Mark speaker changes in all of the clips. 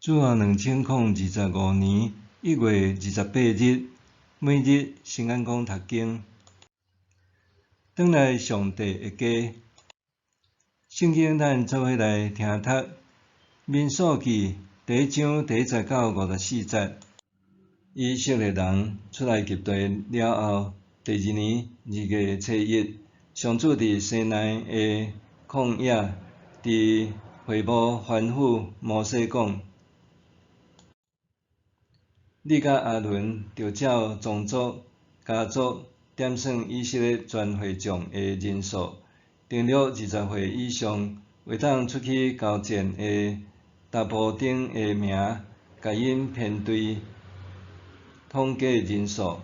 Speaker 1: 主後2025年1月28日，每日新眼光讀經，轉來上帝的家。聖經咱做伙來聽讀《民數記》第一章第一節到54節。以色列人出埃及地了後，第二年2月初1，上主佇西奈的曠野，佇會幕吩咐摩西講：你佮亞倫著照宗族、家族點算以色列全會眾的人數，登錄20歲以上會當出去交戰的查埔丁的名，共𪜶編隊統計人數。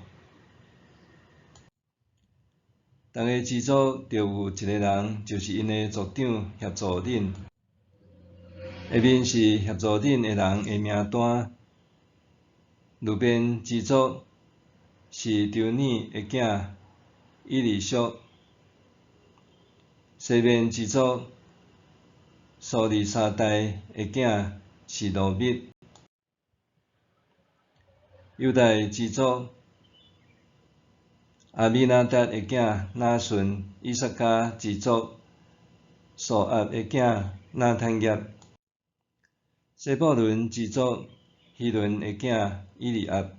Speaker 1: 逐个支族著有一个人，就是𪜶的族長協助恁。下面是協助恁的人的名單。流便支族是抽尼的囝以利捒，西緬支族蘇利沙代的囝示羅密，猶大支族亞米拿達的囝拿順，以薩迦支族蘇押的囝拿坦業，西布倫支族希倫的囝以利押，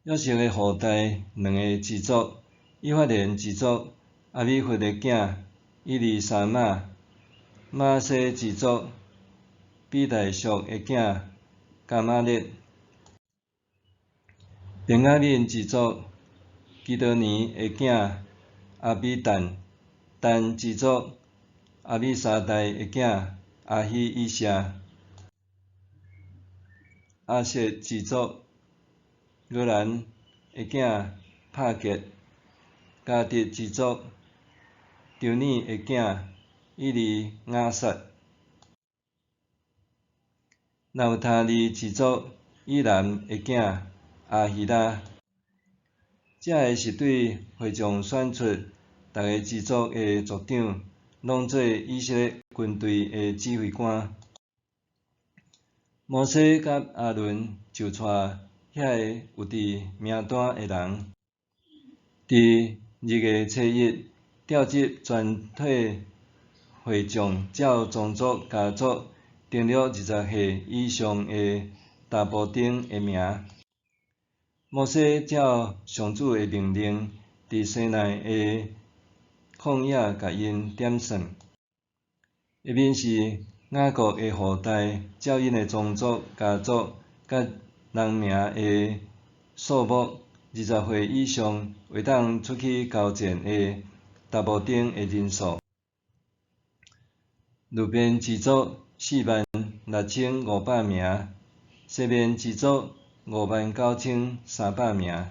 Speaker 1: 約瑟的後代兩个支族，以法蓮支族亞米忽的囝以利沙瑪，瑪拿西支族毗大束的囝迦瑪列，便雅憫支族基德尼的囝亞比但，但支族亞米沙代的囝亞希以謝。亞設支族俄蘭的囝帕結，迦得支族抽尼的囝以利亞撒，拿弗他利支族以南的囝亞希拉。這个是對會眾選出逐个支族的族長，攏做以色列軍隊的指揮官。摩西佮亞倫就帶遐个有佇名單的人，佇2月初1召集全體會眾，照宗族、家族登錄20歲以上的查埔丁的名。摩西照上主的命令，佇西奈的曠野共𪜶點算。下面是雅各的後代，照𪜶的宗族、家族佮人名的數目，20歲以上會當出去交戰的查埔丁的人數。流便支族46,500名，西緬支族59,300名，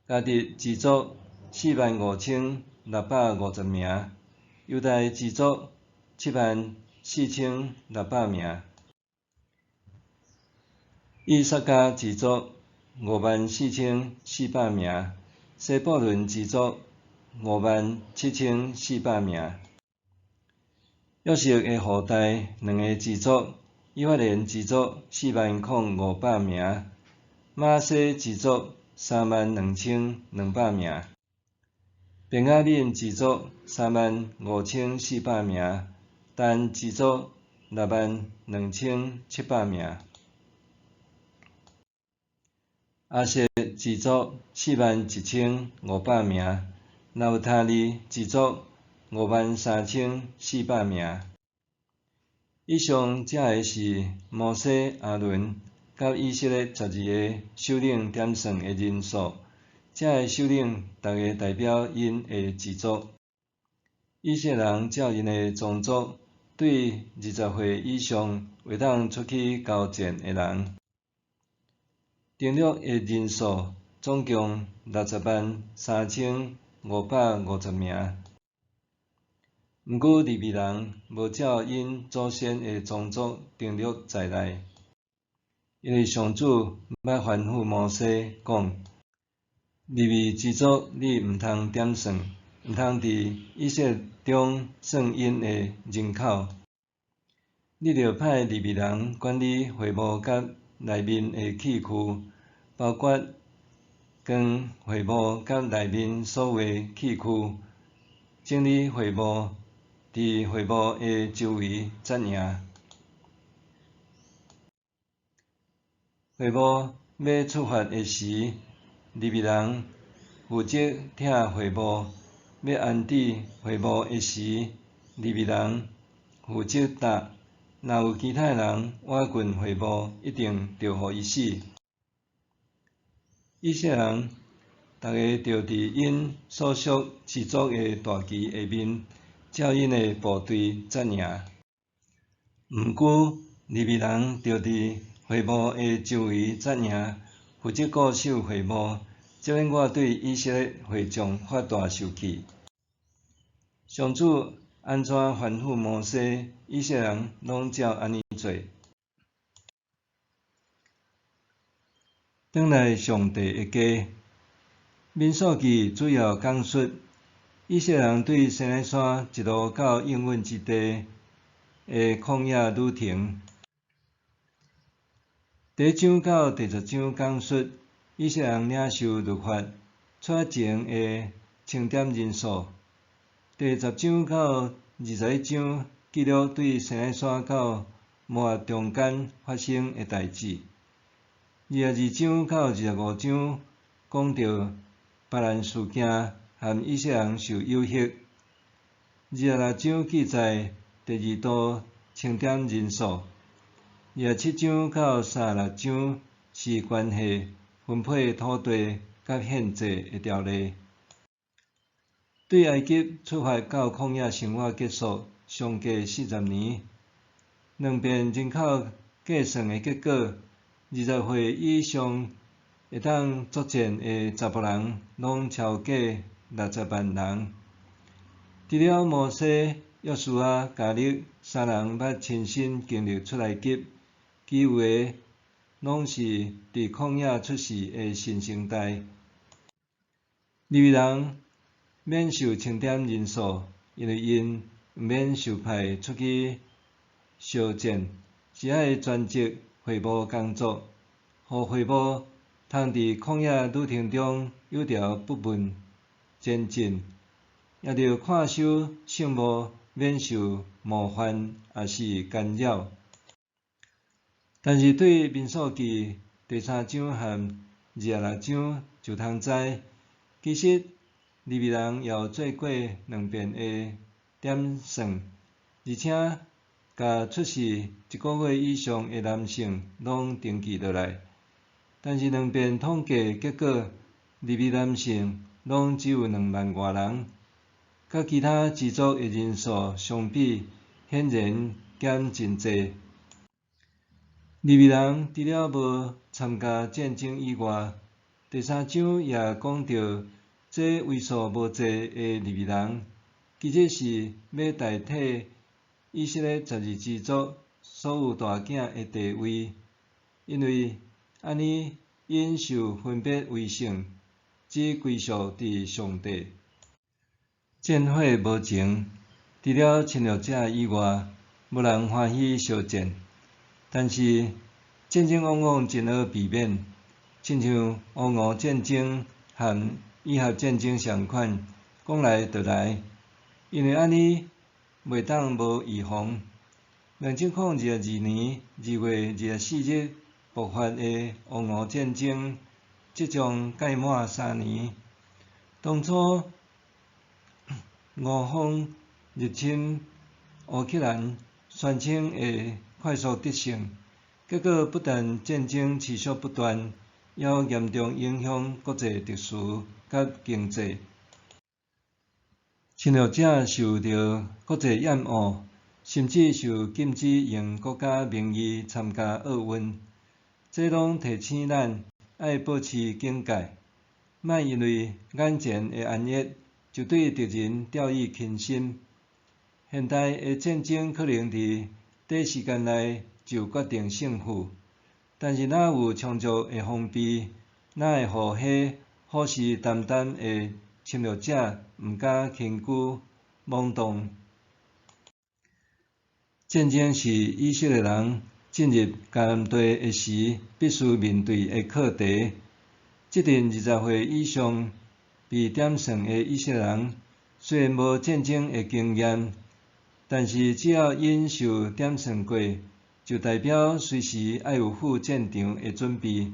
Speaker 1: 迦得支族45,650名，猶大支族74,600名，以薩迦支族54,400名，西布倫支族57,400名。約瑟的後代兩个支族，以法蓮支族40,500名，瑪拿西支族32,200名，便雅憫支族35,400名，但支族62,700名，亞設支族41,500名，拿弗他利支族53,400名。以上這个是摩西、亞倫佮以色列12个首領點算的人數。這个首領逐个代表𪜶的支族。以色列人照𪜶的宗族，對20歲以上會當出去交戰的人，登錄的人數總共603,550名。毋過利未人無照𪜶祖先的宗族登錄在內，因為上主捌吩咐摩西講：利未支族你毋通點算，毋通佇以色列中算𪜶的人口。你著派利未人管理會幕佮內面的器具，包括扛會幕佮內面所有的器具，整理會幕，佇會幕的周圍紮營。會幕欲出發的時，利未人負責拆會幕；欲安置會幕的時，利未人負責搭。若有其他人倚近會幕，一定著予伊死。以色列人逐家著佇𪜶所屬支族的大旗下面，照𪜶的部隊紮營。毋過，利未人著佇會幕的周圍紮營，負責固守會幕，才免我對以色列會眾發大受氣。上主按怎吩咐摩西，以色列人攏照按呢做。轉來上帝的家，民數記主要講述以色列人對西奈山一路到應允之地的曠野旅程。第一章到第十章講述以色列人領受律法出前的清點人數。第十章到21章記錄對西奈山到摩押中間發生的代誌。22章到25章講到巴蘭事件和以色列人受誘惑。26章記載第二度清點人數。27章到36章是關係分配土地佮獻祭的條例。對埃及出發到曠野生活結束，相隔40年，兩遍人口計算的結果，20歲以上會當作戰的查埔人，攏超過60萬人。除了摩西、約書亞、迦勒三人捌親身經歷出埃及，其餘的攏是佇曠野出世的新生代。利未人免受清點人數，因為𪜶毋免受派出去相戰，只愛專責會幕工作，予會幕通佇曠野旅程中有條不紊前進，也著看守聖幕免受冒犯抑是干擾。但是對民數記第三章和26章就通知，其實利未人也有做過兩遍的點算，而且共出世一个月以上的男性攏登記落來。但是兩遍統計結果，利未男性攏只有2萬外人，佮其他支族的人數相比，顯然減真濟。利未人除了無參加戰爭以外，第三章也講到，這為數無濟的利未人，其實是欲代替以色列12支族所有大囝的地位，因為按呢，𪜶受分別為聖，只歸屬佇上帝。戰火無情，除了侵略者以外，無人歡喜相戰。但是戰爭往往真好避免，親像烏俄戰爭和以哈戰爭相款，講來就來。因為按呢，袂當無預防。2022年2月24日爆發的烏俄戰爭，即將屆滿3年。當初俄方入侵烏克蘭，宣稱會快速得勝，結果不但戰爭持續不斷，猶嚴重影響國際秩序佮經濟。侵略者受著國際厭惡，甚至受禁止用國家名義參加奧運，這攏提醒咱愛保持警戒，莫因為眼前的安逸就對敵人掉以輕心。現代的戰爭可能佇短時間內就決定勝負，但是若有充足的防備，哪會予彼虎視眈眈的侵略者毋敢輕舉妄動？戰爭是以色列人進入迦南地的時必須面對的課題。這陣20歲以上被點算的以色列人，雖然無戰爭的經驗，但是只要𪜶受點算過，就代表隨時愛有赴戰場的準備。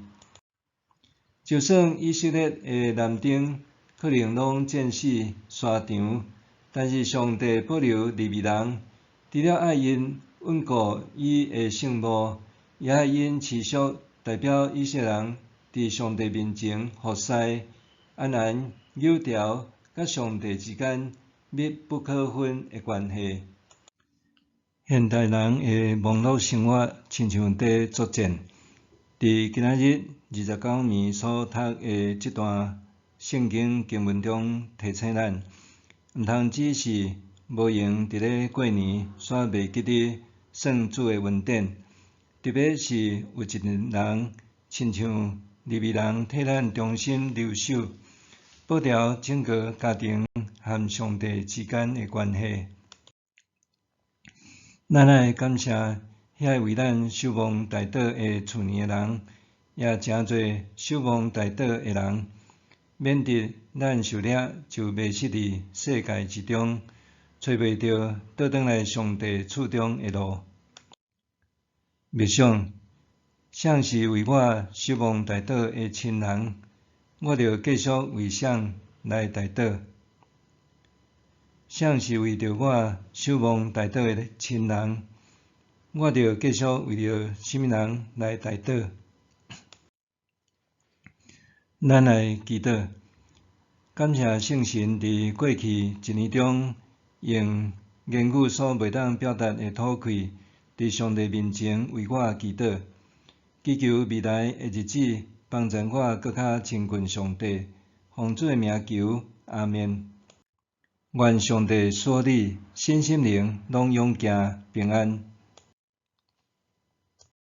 Speaker 1: 就算以色列的男丁可能攏戰死沙場，但是上帝保留利未人，除了愛𪜶穩固伊的聖幕，也愛𪜶持續代表以色列人佇上帝面前服侍，安然扭調佮上帝之間密不可分的關係。現代人的忙碌生活親像佇作戰。佇今仔日29暝所讀的這段聖經經文中提醒咱，毋通只是無閒佇咧過年，煞袂記得算主的恩典。特別是有一陣人，親像利未人替咱忠心留守，保牢整個家庭和上帝之間的關係。咱愛感謝遐為咱守望代禱的厝內的人，也誠濟守望代禱的人，免得咱受掠就迷失佇世界之中，揣袂著倒轉來上帝厝中的路。默想，誰是為我守望代禱的親人，我著繼續為誰來代禱。誰是為著我守望代禱的親人，我著繼續為著啥物人來代禱。咱來祈禱，感謝聖神佇過去一年中，用言語所袂當表達的討氣，佇上帝面前為我祈禱，祈求未來的日子幫助我閣較親近上帝。奉主的名求，阿們。願上帝賜你身心靈攏勇健平安。